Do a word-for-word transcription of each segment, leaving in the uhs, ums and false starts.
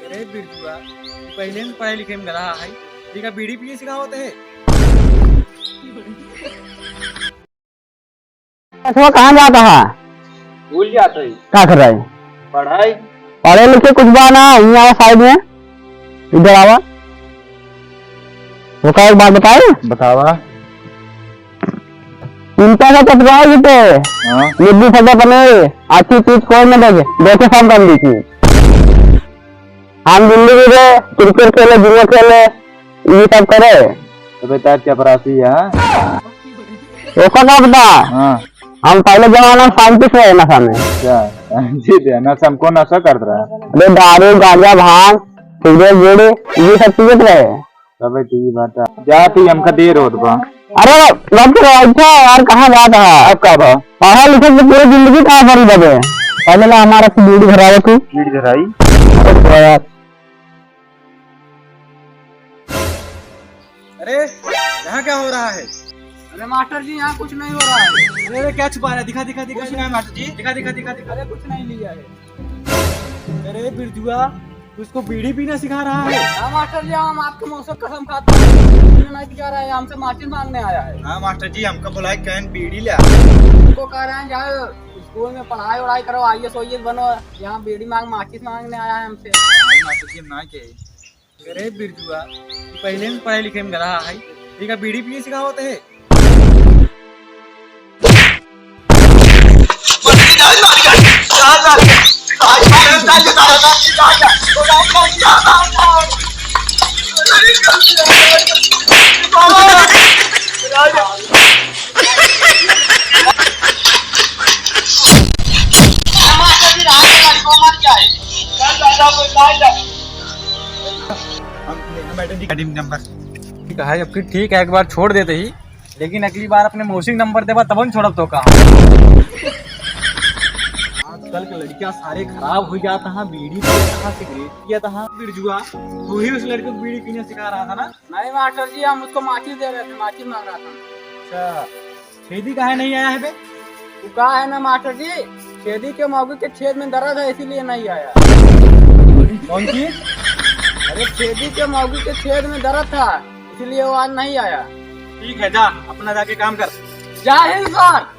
अरे बिरजुआ, तू पहिले से पढ़े लिखे में गधा है, ठीक है, बीड़ी पिए सिखावत है। अच्छा, कहाँ जाता है? भूल जाता है। का कर रहा है? पढ़ाई। पढ़े लिखे कुछ बा ना, यहीं आवा साइड में, इधर आवा। वो का एक बात बताए? बतावा। चिंता का पटवाई जी पे। हाँ। निब्बी सदा बने, अच्छी चीज कोई न देखे, देखे सब गंदी चीज। हम जिंदगी में क्रिकेट खेले, जुआ खेले, ये सब करे। तो बेटा चपरासी है, हाँ? ओका का पता? हाँ। हम पहले जमाना में साइंटिस्ट रहे नशा में। अच्छा, साइंटिस्ट है, नशा में कौन नशा करत रहा? अरे दारू, गांजा, भांग, सिगरेट, बीड़ी, ये सब पीत रहे। तबे तो ये बात है। जा तू, हमका देर होत बा। अरे, मत करो, अच्छा यार, कहाँ जात है? अब का बा? पढ़ा लिखे तो पूरी जिंदगी कहाँ पर दबे? पहले ना हमारा तू बीड़ी धरावे तू। बीड़ी धराई? अरे यार। अरे, यहाँ क्या हो रहा है? अरे मास्टर जी, यहाँ कुछ नहीं हो रहा है। अरे, अरे, क्या छुपा रहा है? दिखा, दिखा, दिखा। कुछ नहीं है मास्टर जी। दिखा, दिखा, दिखा, दिखा। अरे, कुछ नहीं लिया है। अरे बिरजुआ, तू उसको बीड़ी पीना सिखा रहा है? हाँ मास्टर जी, हम आपके मुंह से कसम खाते हैं, बीड़ी नहीं पिया रहा है, हमसे माचिस मांगने आया है। हाँ मास्टर जी, हमका बुलाए, कहन बीड़ी ले आ। हमको कह रहे हैं, जाओ स्कूल में पढ़ाई वढ़ाई करो, आईएएस ओआईएएस बनो, यहाँ बीड़ी मांग, माचिस मांगने आया है हमसे। नहीं मास्टर जी, हम ना कहे। अरे बिरजुआ, तू पहिले से पढ़े लिखे में गधा है, ठीक है, बीड़ी पिए सिखावत है। हम, हम एडिटिंग नंबर। ठीक है, अब फिर ठीक है, एक बार छोड़ देते ही, लेकिन अगली बार अपने मौसी के नंबर देबा, तब हम छोड़ब तो का। आजकल के लड़कियां सारे खराब हो जाता है, बीड़ी पियत है, सिगरेट पियत है। बिरजुआ, तू ही उस लड़के को बीड़ी पीने सिखा रहा था ना? नहीं मास्टर जी, हम उसको माचिस दे रहे थे, माचिस मांग रहा था। अच्छा, छेदी काहे नहीं आया है बे? तू कहा है ना मास्टर जी, छेदी के मौगी के छेद में दर्द है, इसीलिए नहीं आया। कौन चीज? अरे, छेदी के मौगी के छेद में दर्द था, इसीलिए वो आज नहीं आया। ठीक है, जा, अपना जाके काम कर। जय हिंद सर।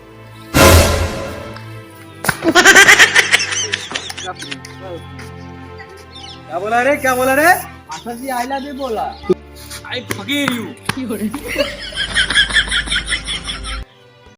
क्या बोला रे, क्या बोला रे? मास्टर जी, I love you बोला। I forgive you।